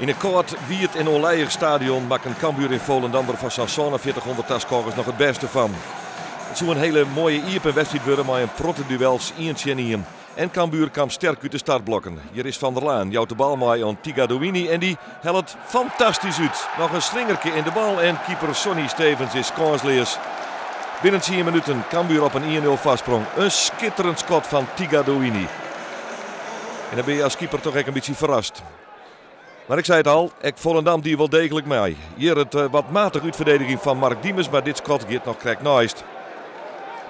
Yn in kâld, wiet en ûnlijich stadion makken Cambuur en Volendam der foar sa'n 4700 taskôgers noch it bêste fan. It soe in hiele moaie iepen wedstriid wurde mei in protte duels ien tsjin ien. En Cambuur kaam sterk út de startblokken. Hjir is Van der Laan, jout de bal mei oan Tigadouini en dy hellet fantastysk út. Noch in slingerke yn de bal en keeper Sonny Stevens is kânsleas. Binnen 10 minuten Cambuur op in 1-0 foarsprong. In skitterend skot fan Tigadouini. En dan binne je as keeper toch ek in bytsje ferrast. Mar ik sei it al, ek Volendam die wol deeglik mei. Hjir it wat matich útferdediging fan Mark Diemers, mar dit skot giet noch krekt neist.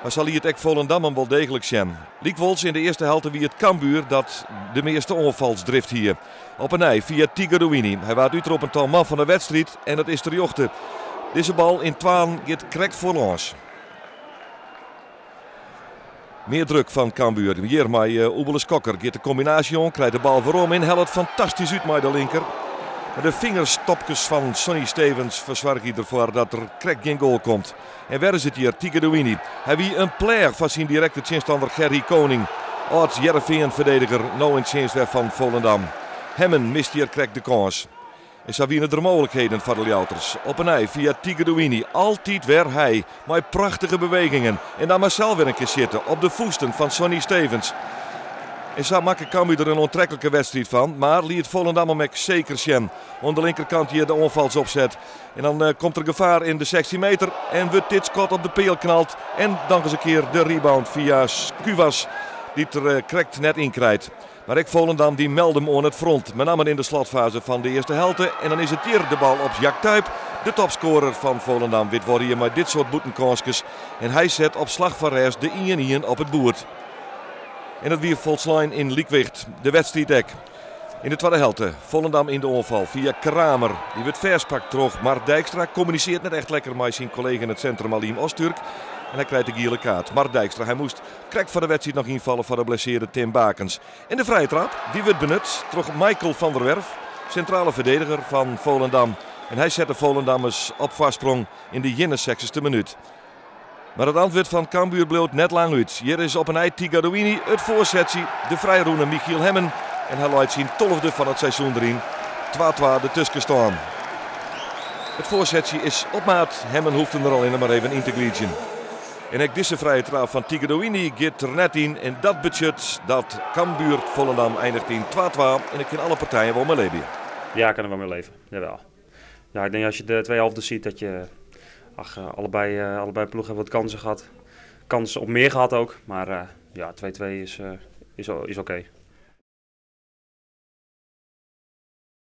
Mar sa liet ek Volendam him wol deeglik sjen. Lykwols yn de earste helte wie it Cambuur dat de measte oanfalsdrift hie. Op 'e nij fia Tigadouini. Hy waard útroppen ta man fan de wedstriid en dat is terjochte. Dizze bal yn twaen giet krekt foarlâns. Mear druk fan Cambuur. Hjir mei Oebele Skokker giet de kombinaasje oan, krijt de bal werom en hellet fantastysk út mei de linker. Mar de fingerstopkes fan Sonny Stevens fersoargje derfoar dat der krekt gjin goal komt. En wer is it hjir Tigadouini. Hy wie in pleach foar syn direkte tsjinstanner Gerry Koning. Âld Hearrenfean-ferdediger, no yn tsjinst wer fan Volendam. Hemmen mist hjir krekt de kâns. En sa wiene der mooglikheden foar de Ljouwerters. Op 'e nij fia Tigadouini, altyd wer hy, mei prachtige bewegingen. En dan mar sels wer in kear sjitte op de fûsten fan Sonny Stevens. En sa makke Cambuur der in oantreklike wedstriid fan, mar liet Volendam him ek seker sjen. Oan de linkerkant hjir de oanfalsopset. En dan komt der gefaar yn de 16 meter en wurdt dit skot op de peal knald. En dan ris in kear de rebound fia Skuvas, dy't der krekt net yn krijt. Mar ek Volendam dy melde him oan it front, benammen yn de slotfaze fan de earste helte. En dan is it hjir de bal op Jack Tuyp, de topskoarer fan Volendam wit wol rie mei dit soart bûtenkânskes. En hy set op slach fan rêst de 1-1 op it boerd. En dat wie folslein yn lykwicht. De wedstriid ek. Yn de twadde helte, Volendam yn de oanfal fia Kramer. Dy wurdt fêstpakt troch Mart Dijkstra. Kommunisearret net echt lekker mei syn kollega yn it sintrum Alim Öztürk. En hy krijt de giele kaart. Mart Dijkstra, hy moast krekt foar de wedstriid noch ynfalle foar de blessearre Tim Bakens. En de frije trap, dy wurdt benut troch Michael van der Werf, sintrale ferdediger fan Volendam. En hy set de Volendammers op foarsprong yn de 61ste minút. Mar it antwurd fan Cambuur bliuwt net lang út. Hjir is op 'e nij Tigadouini it foarsetsje, de frijrûne Michiel Hemmen. En hy leit syn 12e fan it seizoen deryn. 2-2 de tuskenstân. It foarsetsje is op maat. Hemmen hoecht him der allinne mar even yn te glydzjen. En ek dizze frije traap fan Tigadouini giet der net yn. En dat betsjut dat Cambuur Volendam einiget yn 2-2. En ik kin alle partijen wol mei libje. Ja, ik kan er wel mee leven. Jawel. Ja, ik denk als je de twee helften ziet dat je, ach, allebei ploegen hebben wat kansen gehad. Kans op meer gehad ook. Maar ja, 2-2 is oké.